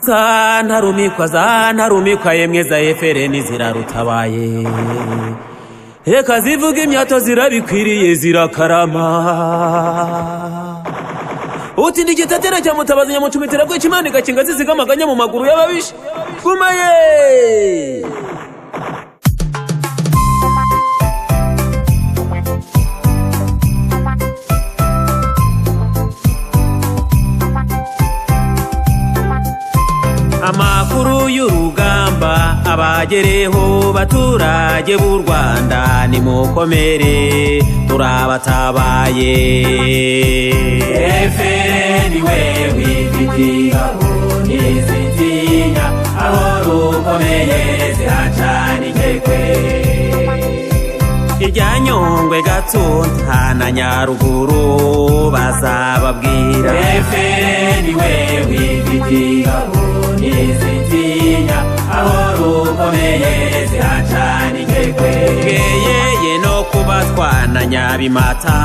Za ntarumikwa, za ntarumikwa, yemwe za FLN zirarutabaye. Reka zivuga imyato, zirabikwiriye, zirakarama. Uti ndi igitatera cya Mutabazi, nyamucumitira bwica, Imana igakinga, zisiga amaganya mu maguru y'ababisha. Gumaye. Amakuru y'urugamba abagereho, baturage b'u Rwanda, nimukomere, turabatabaye. FLN we wifitiye ingabo ntizitinya, aho rukomeye zihacana inkekwe. Irya Nyungwe, Gatsunta na Nyaruguru bazababwira. FLN we wifitiye ingabo ntizitinya, aho rukomeye zihacana inkekwe. Bweyeye no kuba twana Nyabimata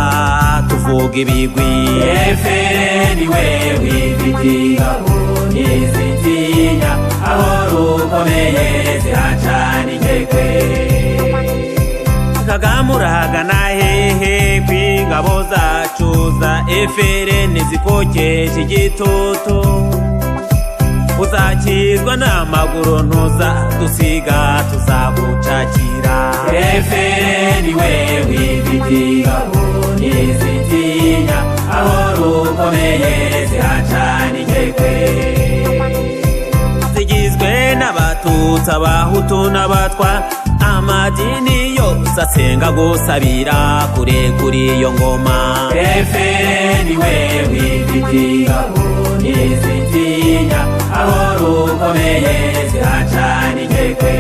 tuvuga ibigwi. FLN we wifitiye ingabo ntizitinya, aho rukomeye zihacana inkekwe. Kagame, urahagana hehe kw'ingabo zacu za FLN zikokesha igitutu? Uzakizwa n'amaguru, ntuzadusiga, tuzagucakira. FLN we wifitiye ingabo ntizitinya, aho rukomeye zihacana inkekwe. Zigizwe n'Abatutsi, Abahutu n'Abatwa, amadini yose asenga gusabira kure kuri iyo ngoma. FLN we wifitiye ingabo ntizitinya, aho rukomeye zihacana inkekwe.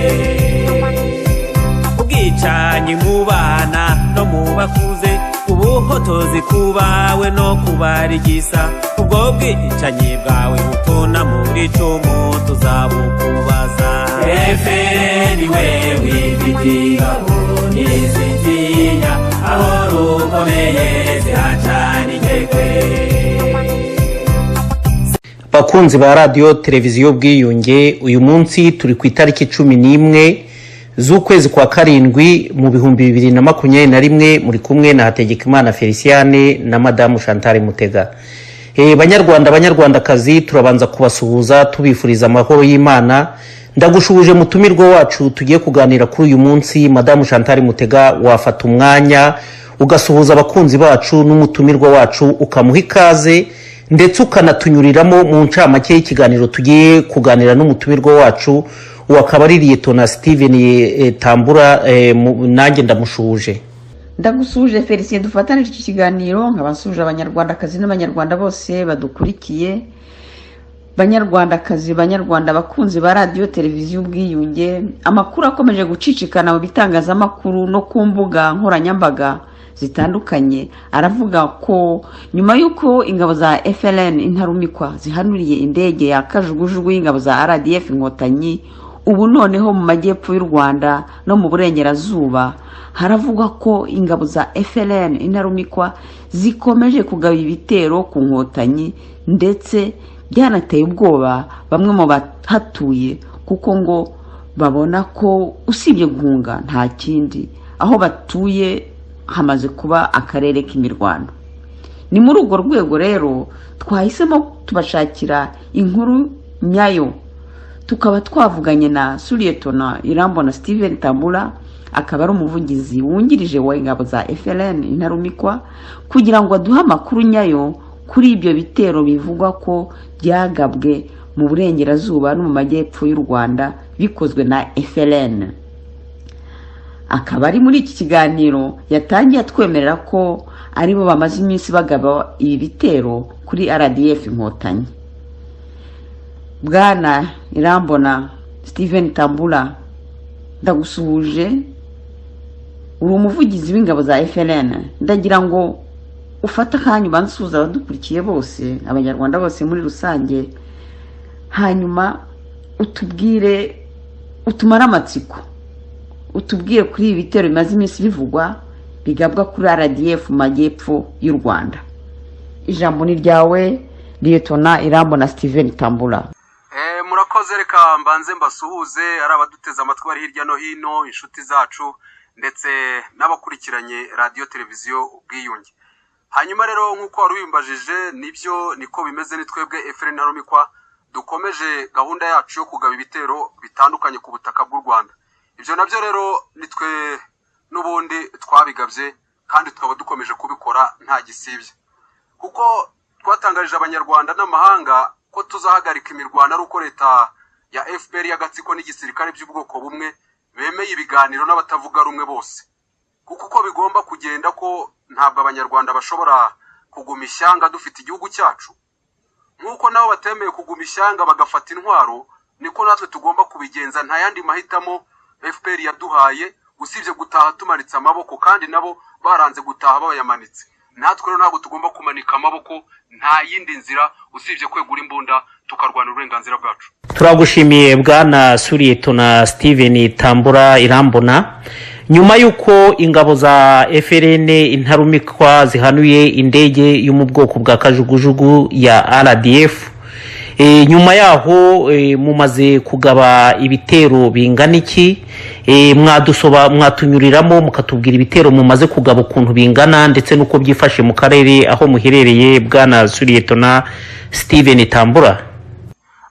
Ubwicanyi mu bana no mu bakuze, ubuhotozi ku bawe no kubarigisa, ubwo bwicanyi bwawe butuna muri cumu, tuzabukubaza. FLN we wifitiye ingabo ntizitinya, aho rukomeye zihacana inkekwe. Bakunzi ba Radiyo Televiziyo Ubwiyunge, uyu munsi turi ku itariki 11 z'ukwezi kwa karindwi mu 2021. Muri kumwe na Hategekimana Feliciane na Madamu Chantal Mutega. Banyarwanda, Banyarwandakazi, turabanza kubasuhuza tubifuriza amahoro y'Imana. Ndagushuhuje mutumirwa wacu tugiye kuganira kuri uyu munsi. Madamu Chantal Mutega, wafata umwanya ugasuhuza abakunzi bacu n'umutumirwa wacu, ukamuha ikaze, ndetse ukanatunyuriramo mu ncamake y'ikiganiro tugiye kuganira n'umutumirwa wacu, uwo akaba ari Liyetona Steven Tambura. Nanjye ndamushuhuje. Ndagusuhuje Felicien dufatanije iki kiganiro, nkaba nsuhuje Abanyarwandakazi n'Abanyarwanda bose badukurikiye. Banyarwandakazi, Banyarwanda bakunzi ba Radiyo Televiziyo Ubwiyunge, amakuru akomeje gucicikana mu bitangazamakuru no ku mbuga nkoranyambaga zitandukanye aravuga ko nyuma y'uko ingabo za FLN Intarumikwa zihanuriye indege ya kajugujugu y'ingabo za RDF Inkotanyi, ubu noneho mu majyepfo y'u Rwanda no mu burengerazuba haravugwa ko ingabo za FLN Intarumikwa zikomeje kugaba ibitero ku Nkotanyi, ndetse byanateye ubwoba bamwe mu bahatuye, kuko ngo babona ko usibye guhunga nta kindi, aho batuye hamaze kuba akarere k'imirwano. Ni muri urwo rwego rero twahisemo tubashakira inkuru nyayo, tukaba twavuganye na Suriyetona Irambona Steven Tambura, akaba ari umuvugizi wungirije wa ingabo za FLN Intarumikwa, kugira ngo aduhe amakuru nyayo kuri ibyo bitero bivugwa ko byagabwe mu burengerazuba no mu majyepfo y'u Rwanda bikozwe na FLN. Akaba ari muri iki kiganiro yatangiye atwemerera ko aribo bamaze iminsi bagaba ibi bitero kuri RDF Inkotanyi. Bwana Irambona Steven Tambura, ndagusuhuje. Uri umuvugizi w'ingabo za FLN. Ndagira ngo ufate akanya ubanze abadukurikiye bose, Abanyarwanda bose muri rusange, hanyuma utubwire, utumare amatsiko, utubwire kuri ibi bitero bimaze iminsi bivugwa bigabwa kuri RDF mu majyepfo y'u Rwanda. Ijambo ni ryawe, Liyetona Irambona Steven Tambura. Murakoze. Reka mbanze mbasuhuze, ari abaduteze amatwi bari hirya no hino, inshuti zacu ndetse n'abakurikiranye Radiyo Televiziyo Ubwiyunge. Hanyuma rero, nk'uko wari ubimbajije, nibyo, niko bimeze. Ni twebwe FLN Intarumikwa dukomeje gahunda yacu yo kugaba ibitero bitandukanye ku butaka bw'u Rwanda. Ibyo nabyo rero ni twe n'ubundi twabigabye, kandi tukaba dukomeje kubikora nta gisibye, kuko twatangarije Abanyarwanda n'amahanga ko tuzahagarika imirwano ari uko leta ya FPR y'agatsiko n'igisirikare by'ubwoko bumwe bemeye ibiganiro n'abatavuga rumwe bose, kuko uko bigomba kugenda, ko ntabwo Abanyarwanda bashobora kuguma ishyanga dufite igihugu cyacu. Nk'uko nabo batemeye kuguma ishyanga bagafata intwaro, niko natwe tugomba kubigenza. Nta yandi mahitamo FPR yaduhaye usibye gutaha tumanitse amaboko, kandi nabo baranze gutaha bayamanitse. Natwe rero ntabwo tugomba kumanika amaboko. Nta yindi nzira usibye kwegura imbunda, tukarwanira uburenganzira bwacu. Turagushimiye, bwana Suriyetona Steven Tambura Irambona. Nyuma y'uko ingabo za FLN Intarumikwa zihanuye indege yo mu bwoko bwa kajugujugu ya RDF, nyuma yaho mumaze kugaba ibitero bingana iki? Mwadusoba mwatunyuriramo mukatubwira ibitero mumaze kugaba ukuntu bingana, ndetse n'uko byifashe mu karere aho muherereye, bwana Suriyetona Steven Tambura?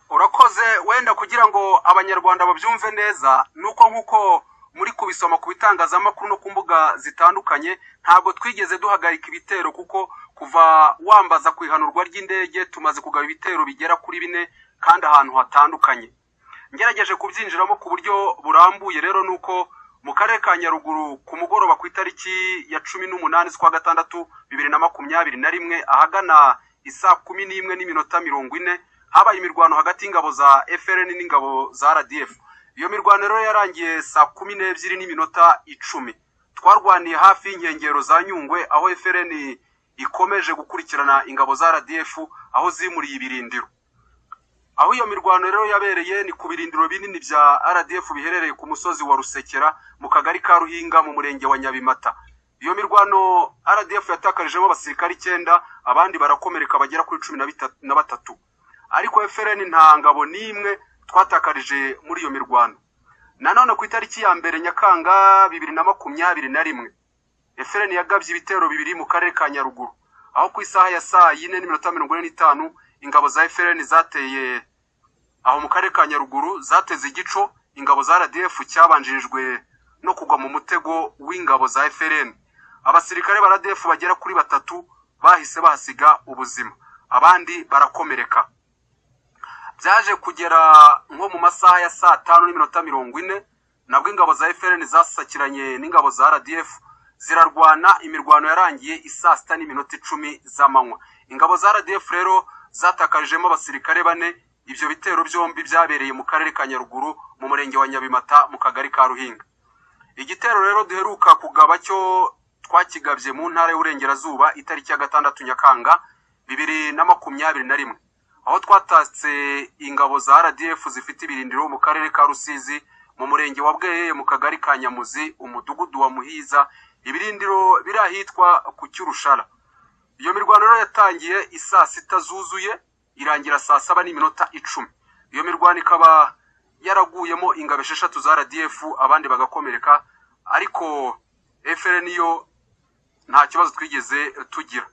Urakoze. Wenda kugira ngo Abanyarwanda babyumve neza, nuko nk'uko muri kubisoma ku bitangazamakuru no ku mbuga zitandukanye, ntabwo twigeze duhagarika ibitero, kuko kuva wambaza ku ihanurwa ry'indege tumaze kugaba ibitero bigera kuri bine kandi ahantu hatandukanye. Ngerageje kubyinjiramo ku buryo burambuye rero, nuko mu karere ka Nyaruguru, ku mugoroba ku itariki ya 18 z'ukwa gatandatu 2021, ahagana isaa 11:40, habaye imirwano hagati y'ingabo za FLN n'ingabo za RDF. Iyo mirwano rero yarangiye saa 12:10. Twarwaniye hafi y'inkengero za Nyungwe, aho FLN ikomeje gukurikirana ingabo za RDF aho zimuriye ibirindiro. Aho iyo mirwano rero yabereye ni ku birindiro binini bya RDF biherereye ku musozi wa Rusekera, mu kagari ka Ruhinga, mu murenge wa Nyabimata. Iyo mirwano RDF yatakarijemo abasirikare icyenda, abandi barakomereka bagera kuri 13, ariko FLN nta ngabo n'imwe twatakarije muri iyo mirwano. Nanone ku itariki ya 1 Nyakanga 2021, FLN yagabye ibitero bibiri mu karere ka Nyaruguru, aho ku isaha ya saa 4:45 ingabo za FLN zateye aho mu karere ka Nyaruguru, zateze igico ingabo za RDF cyabanjirijwe no kugwa mu mutego w'ingabo za FLN. Abasirikare ba RDF bagera kuri batatu bahise bahasiga ubuzima, abandi barakomereka. Byaje kugera nko mu masaha ya saa 5:40, nabwo ingabo za FLN zasakiranye n'ingabo za RDF zirarwana. Imirwano yarangiye isaa 6:10 z'amanywa. Ingabo za RDF rero zatakarijemo abasirikare bane. Ibyo bitero byombi byabereye mu karere ka Nyaruguru, mu murenge wa Nyabimata, mu kagari ka Ruhinga. Igitero rero duheruka kugaba cyo twakigabye mu ntara y'Uburengerazuba, itariki ya 6 Nyakanga 2021, aho twatatse ingabo za RDF zifite ibirindiro mu karere ka Rusizi, mu murenge wa Bweyeye, mu kagari ka Nyamuzi, umudugudu wa Muhiza, ibirindiro biri ahitwa ku Cyurushara. Iyo mirwano rero yatangiye isaa 6 zuzuye, irangira saa 7:10. Iyo mirwano ikaba yaraguyemo ingabo esheshatu za RDF, abandi bagakomereka, ariko FLN yo nta kibazo twigeze tugira,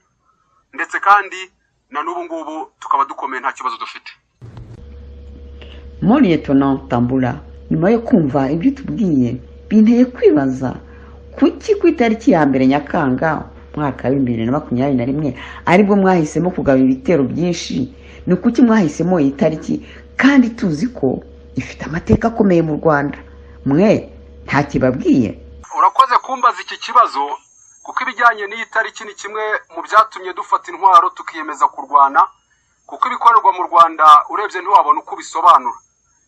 ndetse kandi na n'ubu ngubu tukaba dukomeye, nta kibazo dufite. Mon Lieutenant Tambura, nyuma yo kumva ibyo utubwiye, binteye kwibaza kuki ku itariki ya 1 Nyakanga umwaka wa 2021 aribwo mwahisemo kugaba ibitero byinshi. Ni kuki mwahisemo iyi tariki kandi tuzi ko ifite amateka akomeye mu Rwanda? Mwe nta kibabwiye? Urakoze kumbaza iki kibazo, kuko ibijyanye n'iyi tariki ni kimwe mu byatumye dufata intwaro tukiyemeza kurwana, kuko ibikorerwa mu Rwanda urebye ntiwabona uko ubisobanura,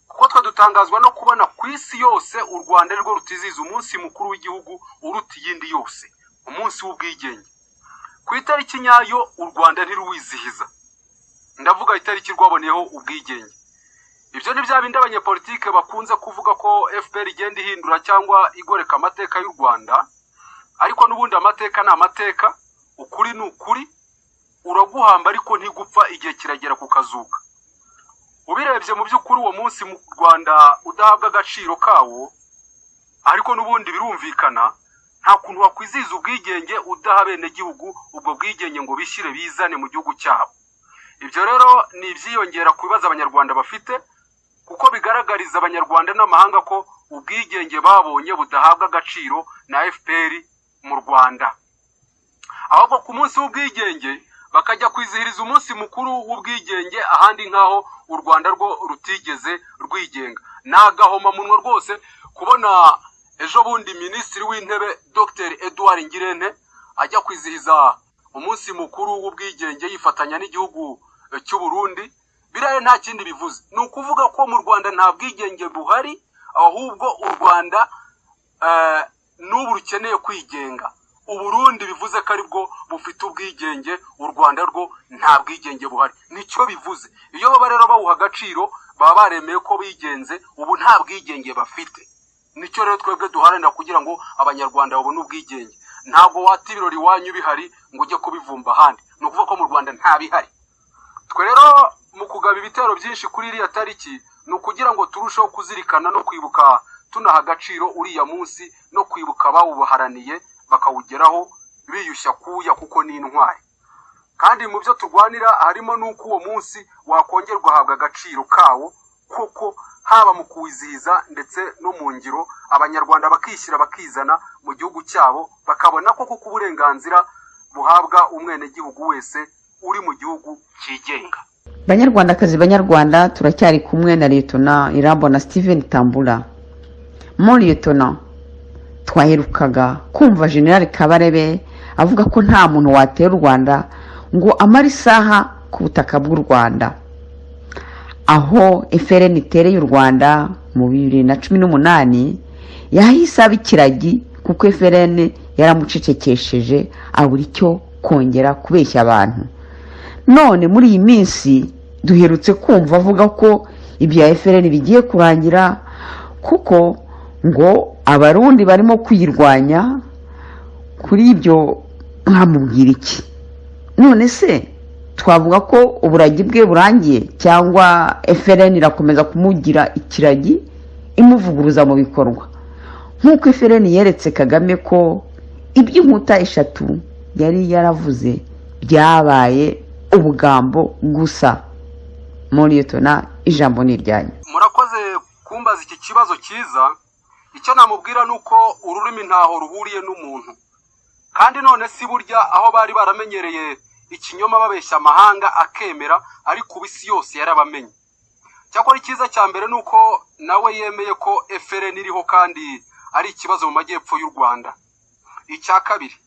kuko twe dutangazwa no kubona ku isi yose u Rwanda arirwo rutizihiza umunsi mukuru w'igihugu uruta iyindi yose, umunsi w'ubwigenge, ku itariki nyayo. U Rwanda ntiruwizihiza, ndavuga itariki rwaboneyeho ubwigenge. Ibyo ni bya bindi abanyepolitike bakunze kuvuga ko FPR igenda ihindura cyangwa igoreka amateka y'u Rwanda, ariko n'ubundi amateka ni amateka, ukuri ni ukuri, uraguhamba ariko ntigupfa, igihe kiragera kukazuka. Ubirebye mu by'ukuri, uwo munsi mu Rwanda udahabwa agaciro kawo, ariko n'ubundi birumvikana, nta kuntu wakwizihiza ubwigenge udaha abenegihugu ubwo bwigenge ngo bishyire bizane mu gihugu cyabo. Ibyo rero ni ibyiyongera ku bibazo Abanyarwanda bafite, kuko bigaragariza Abanyarwanda n'amahanga ko ubwigenge babonye budahabwa agaciro na FPR mu Rwanda, ahubwo ku munsi w'ubwigenge bakajya kwizihiriza umunsi mukuru w'ubwigenge ahandi, nk'aho u Rwanda rwo rutigeze rwigenga. Ni agahomamunwa rwose kubona ejo bundi Minisitiri w'Intebe Dr Edouard Ngirente ajya kwizihiza umunsi mukuru w'ubwigenge yifatanya n'igihugu cy'u Burundi. Biriya nta kindi bivuze, ni ukuvuga ko mu Rwanda nta bwigenge buhari, ahubwo u Rwanda n'ubu rukeneye kwigenga. Uburundi bivuze ko aribwo bufite ubwigenge, u Rwanda rwo nta bwigenge buhari, nicyo bivuze. Iyo baba rero bawuha agaciro, baba baremeye ko bigenze, ubu nta bwigenge bafite. Nicyo rero twebwe duharanira, kugira ngo Abanyarwanda babone ubwigenge. Ntabwo wata ibirori iwanyu bihari ngo ujye kubivumba ahandi, ni ukuvuga ko mu Rwanda nta bihari. Twe rero mu kugaba ibitero byinshi kuri iriya tariki, ni ukugira ngo turusheho kuzirikana no kwibuka, tunaha agaciro uriya munsi no kwibuka abawubaharaniye bakawugeraho biyushya kuya, kuko ni intwari. Kandi mu byo turwanira harimo n'uko uwo munsi wakongerwa ugahabwa agaciro kawo koko, haba mu kuwizihiza ndetse no mu ngiro, Abanyarwanda bakishyira bakizana mu gihugu cyabo, bakabona ko kuko uburenganzira buhabwa umwenegihugu wese uri mu gihugu cyigenga. Banyarwandakazi, Banyarwanda, turacyari kumwe na Liyetona Irambona Steven Tambura. Mon lieutenant, twaherukaga kumva General Kabarebe avuga ko nta muntu watera u Rwanda ngo amare isaha ku butaka bw'u Rwanda. Aho FLN itereye u Rwanda mu 2018, yahise aba ikiragi, kuko FLN yaramucecekesheje, abura icyo kongera kubeshya abantu. None muri iyi minsi duherutse kumva avuga ko ibya FLN bigiye kurangira, kuko ngo Abarundi barimo kuyirwanya. Kuri ibyo mwamubwira iki? None se twavuga ko uburagi bwe burangiye, cyangwa FLN irakomeza kumugira ikiragi imuvuguruza mu bikorwa, nk'uko FLN yeretse Kagame ko iby'inkuta eshatu yari yaravuze byabaye ubugambo gusa? Mon lieutenant, ijambo ni iryanyu. Murakoze kumbaza iki kibazo cyiza. Icyo namubwira ni uko ururimi ntaho ruhuriye n'umuntu. Kandi none si burya aho bari baramenyereye ikinyoma, babeshya amahanga akemera, ariko ubu isi yose yarabamenye. Cyakora icyiza cya mbere ni uko nawe yemeye ko FLN iriho kandi ari ikibazo mu majyepfo y'u Rwanda. Icya kabiri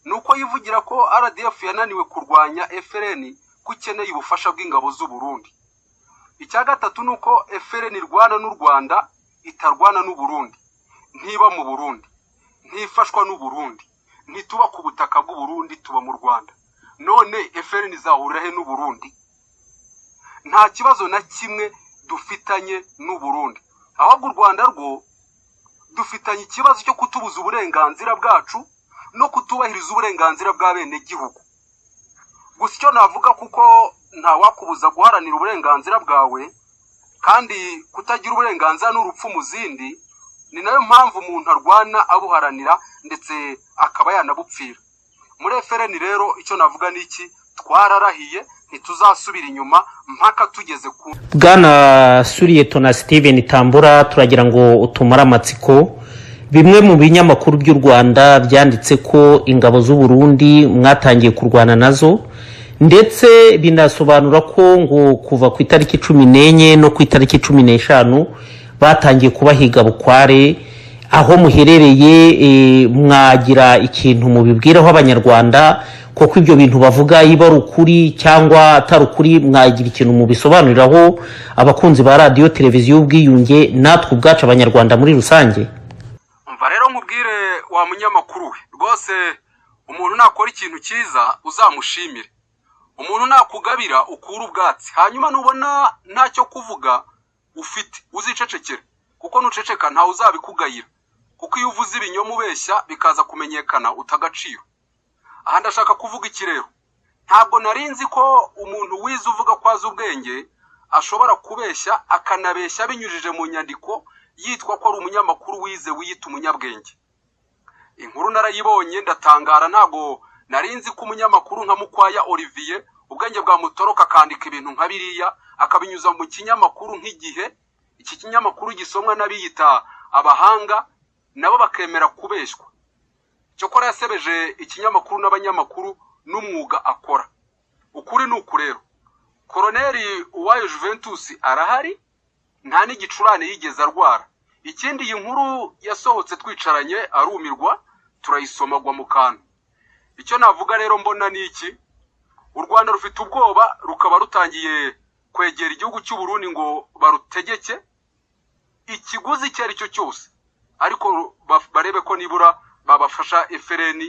ni uko yivugira ko RDF yananiwe kurwanya FLN, ko ikeneye ubufasha bw'ingabo z'u Burundi. Icya gatatu ni uko FLN irwana n'u Rwanda, itarwana n'u Burundi. Ntiba mu Burundi, ntifashwa n'u Burundi, ntituba ku butaka bw'u Burundi, tuba mu Rwanda. None FLN izahurira he n'u Burundi? Nta kibazo na kimwe dufitanye n'u Burundi, ahubwo u Rwanda rwo dufitanye ikibazo cyo kutubuza uburenganzira bwacu no kutubahiriza uburenganzira bw'abenegihugu. Gusa icyo navuga, kuko ntawakubuza guharanira uburenganzira bwawe, kandi kutagira uburenganzira n'urupfu mu zindi, ni nayo mpamvu umuntu arwana abuharanira, ndetse akaba yanabupfira. Muri FLN rero icyo navuga ni iki: twararahiye, ntituzasubira inyuma mpaka tugeze ku Bwana Sous-lieutenant Steven Tambura, turagira ngo utumare amatsiko. Bimwe mu binyamakuru by'u Rwanda byanditse ko ingabo z'u Burundi mwatangiye kurwana nazo, ndetse binasobanura ko ngo kuva ku itariki 14 no ku itariki 15 batangiye kubahiga bukware aho muherereye. Mwagira ikintu mubibwiraho Abanyarwanda? Kuko ibyo bintu bavuga, iba ari ukuri cyangwa atari ukuri, mwagira ikintu mubisobanuriraho abakunzi ba Radiyo Televiziyo Ubwiyunge, natwe ubwacu Abanyarwanda muri rusange? Umva rero nkubwire, wa munyamakuru we, rwose umuntu nakora ikintu cyiza uzamushimire. Umuntu nakugabira ukure ubwatsi, hanyuma nubona ntacyo kuvuga ufite uzicecekere, kuko nuceceka ntawe uzabikugayira, kuko iyo uvuze ibinyoma ubeshya bikaza kumenyekana, uta agaciro. Aha ndashaka kuvuga iki rero? Ntabwo nari nzi ko umuntu wize uvuga ko azi ubwenge. Ashobora kubeshya, akanabeshya binyujije mu nyandiko, yitwa ko ari umunyamakuru wize, wiyita umunyabwenge. Inkuru narayibonye ndatangara. Ntabwo nari nzi ko umunyamakuru nka Mukwaya Olivier ubwenge bwamutoroka akandika ibintu nka biriya, akabinyuza mu kinyamakuru nk'Igihe. Iki kinyamakuru gisomwa n'abiyita abahanga, nabo bakemera kubeshywa. Cyokora yasebeje ikinyamakuru n'abanyamakuru n'umwuga akora. Ukuri ni uku rero: Koroneri Uwayo Juventus arahari, nta n'igicurane yigeze arwara. Ikindi, iyi nkuru yasohotse twicaranye, arumirwa, turayisomagwa mu kantu. Icyo navuga rero mbona ni iki: u Rwanda rufite ubwoba, rukaba rutangiye kwegera igihugu cy'u Burundi ngo barutegeke ikiguzi icyo ari cyo cyose, ariko barebe ko nibura babafasha FLN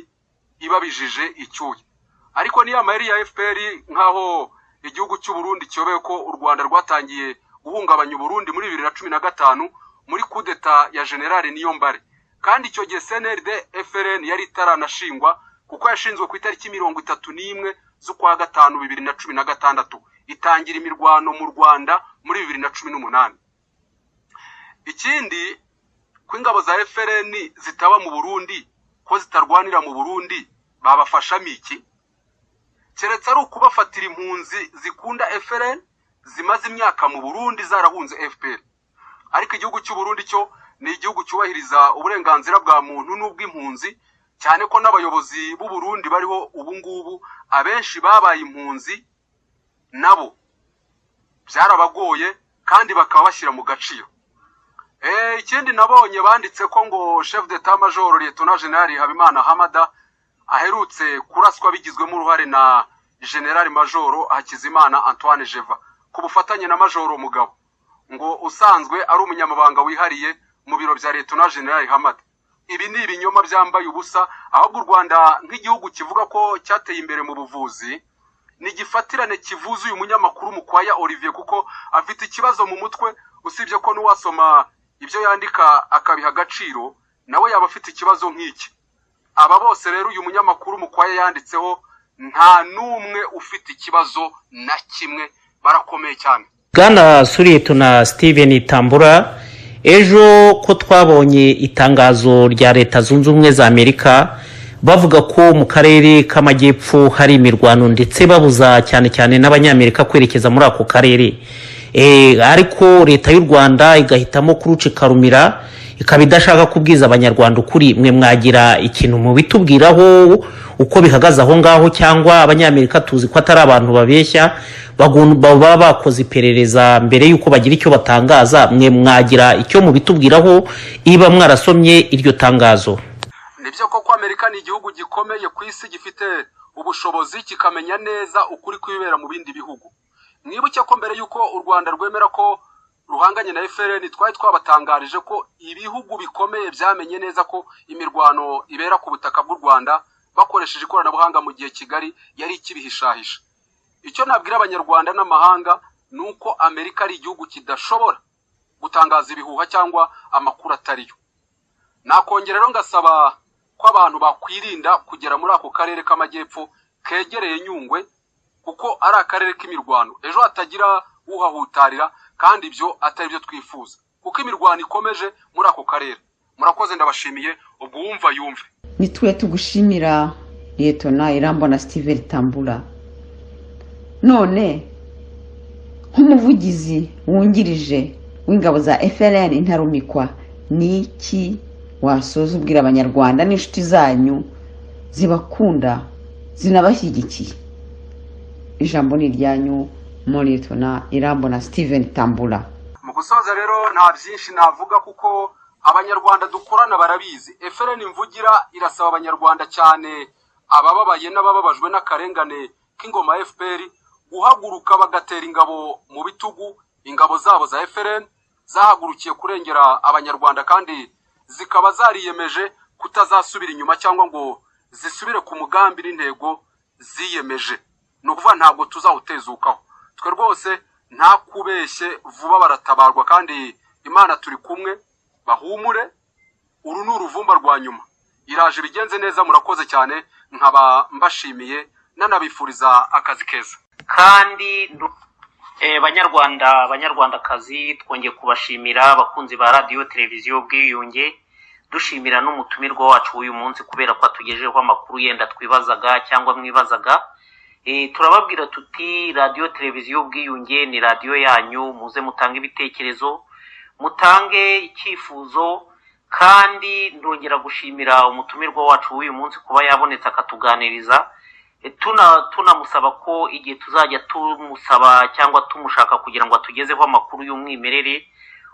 ibabijije icyuya. Ariko niyo amayeri ya FPR, nk'aho igihugu cy'u Burundi kiyobewe ko u Rwanda rwatangiye guhungabanya Uburundi muri 2015 muri kudeta ya General Niyombare, kandi icyo gihe CNRD FLN yari itaranashingwa, kuko yashinzwe ku itariki 31 z'ukwa gatanu 2016, itangira imirwano mu Rwanda muri 2018. Ikindi, ko ingabo za FLN zitaba mu Burundi, ko zitarwanira mu Burundi, babafashamo iki? Keretse ari ukubafatira impunzi zikunda FLN zimaze imyaka mu Burundi zarahunze FPR. Ariko igihugu cy'u Burundi cyo ni igihugu cyubahiriza uburenganzira bwa muntu n'ubw'impunzi, cyane ko n'abayobozi b'u Burundi bariho ubu ngubu abenshi babaye impunzi, nabo byarabagoye kandi bakaba bashyira mu gaciro. Ikindi nabonye banditse ko ngo chef d'état major Lieutenant General Habimana Hamada aherutse kuraswa bigizwemo uruhare na General Major Hakizimana Antoine Jeva ku bufatanye na Major Mugabo, ngo usanzwe ari umunyamabanga wihariye mu biro bya Lieutenant General Hamada. Ibi ni ibinyoma byambaye ubusa. Ahubwo u Rwanda, nk'igihugu kivuga ko cyateye imbere mu buvuzi, ni igifatirane kivuza uyu munyamakuru Mukwaya Olivier, kuko afite ikibazo mu mutwe. Usibye ko n'uwasoma ibyo yandika akabiha agaciro, nawe yaba afite ikibazo nk'iki. Aba bose rero uyu munyamakuru Mukwaya yanditseho, nta n'umwe ufite ikibazo na kimwe, barakomeye cyane. Bwana Suriyetona Steven Tambura, ejo ko twabonye itangazo rya Leta Zunze Ubumwe za Amerika bavuga ko mu karere k'amajyepfo hari imirwano, ndetse babuza cyane cyane n'Abanyamerika kwerekeza muri ako karere, ariko Leta y'u Rwanda igahitamo kurucikarumira, ikaba idashaka kubwiza Abanyarwanda ukuri, mwe mwagira ikintu mubitubwiraho uko bihagaze aho ngaho? Cyangwa Abanyamerika tuzi ko atari abantu babeshya, baba bakoze iperereza mbere y'uko bagira icyo batangaza. Mwe mwagira icyo mubitubwiraho iba mwarasomye iryo tangazo? Nibyo koko, Amerika ni igihugu gikomeye ku isi, gifite ubushobozi, kikamenya neza ukuri kw'ibibera mu bindi bihugu. Mwibuke ko mbere y'uko u Rwanda rwemera ko ruhanganye na FLN, twari twabatangarije ko ibihugu bikomeye byamenye neza ko imirwano ibera ku butaka bw'u Rwanda bakoresheje ikoranabuhanga, mu gihe Kigali yari ikibihishahisha. Icyo nabwira Abanyarwanda n'amahanga ni uko Amerika ari igihugu kidashobora gutangaza ibihuha cyangwa amakuru atariyo. Nakongera rero ngasaba ko abantu bakwirinda kugera muri ako karere k'amajyepfo kegereye Nyungwe, kuko ari akarere k'imirwano, ejo hatagira uhahutarira, kandi ibyo atari byo twifuza, kuko imirwano ikomeje muri ako karere. Murakoze, ndabashimiye. Ubwo uwumva yumve. Nitwe tugushimira, Liyetona Irambona Steven Tambura. None nk'umuvugizi wungirije w'ingabo za FLN Intarumikwa, ni iki wasoza ubwira Abanyarwanda n'inshuti zanyu zibakunda zinabashyigikiye? Ijambo ni iryanyu, Liyetona Irambona Steven Tambura. Mu gusoza rero, nta byinshi navuga kuko Abanyarwanda dukorana barabizi. FLN mvugira irasaba Abanyarwanda, cyane abababaye n'abababajwe n'akarengane k'ingoma ya FPR, guhaguruka bagatera ingabo mu bitugu ingabo zabo za FLN zahagurukiye kurengera Abanyarwanda, kandi zikaba zariyemeje kutazasubira inyuma cyangwa ngo zisubire ku mugambi n'intego ziyemeje. Ni ukuvuga ntabwo tuzawutezukaho twe rwose. Nta kubeshye, vuba baratabarwa, kandi Imana turi kumwe. Bahumure, uru ni uruvumba rwa nyuma, iraje bigenze neza. Murakoze cyane, nkaba mbashimiye, nanabifuriza akazi keza. Kandi Banyarwanda, banyarwandakazi, twongeye kubashimira, abakunzi ba Radiyo Televiziyo Ubwiyunge, dushimira n'umutumirwa wacu w'uyu munsi kubera ko atugejejeho amakuru yenda twibazaga cyangwa mwibazaga. Turababwira tuti: Radiyo Televiziyo Ubwiyunge ni radiyo yanyu, muze mutange ibitekerezo, mutange icyifuzo. Kandi ndongera gushimira umutumirwa wacu w'uyu munsi kuba yabonetse akatuganiriza. Tunamusaba ko igihe tuzajya tumusaba cyangwa tumushaka kugira ngo atugezeho amakuru y'umwimerere,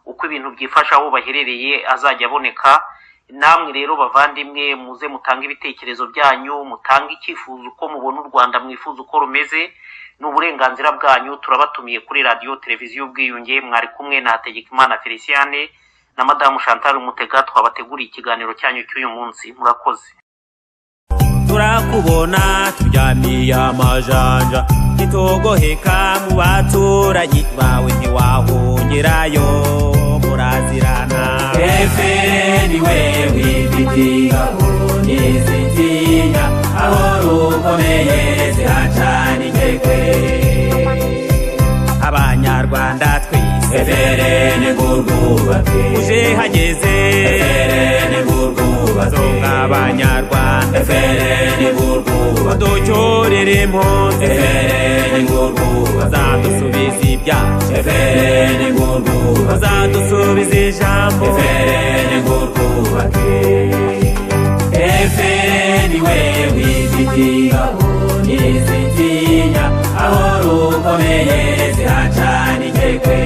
uko ibintu byifashe aho baherereye, azajya aboneka. Namwe rero bavandimwe, muze mutange ibitekerezo byanyu, mutange icyifuzo uko mubona u Rwanda mwifuza uko rumeze, ni uburenganzira bwanyu. Turabatumiye kuri Radiyo Televiziyo Ubwiyunge. Mwari kumwe na Hategekimana Feliciane na Madamu Chantal Mutega, twabateguriye ikiganiro cyanyu cy'uyu munsi. Murakoze. Turakubona turyamiye amajanja, ntitugoheka mu baturanyi bawe, ntiwahungerayo, murazirana. FPR we wifitiye ingabo ntizitinya, aho rukomeye zihacana inkekwe. Abanyarwanda twese, FPR ngurwubake, uje hageze, FPR ngurwubake, zonga abanyarwanda, FPR ngurwubake, ducyorere impunzi, FPR ngurwubake, bazadusubiza ibyacu, FPR ngurwubake, bazadusubiza ijambo, FPR ngurwubake. FPR we wifitiye ingabo ntizitinya, aho rukomeye zihacana inkekwe.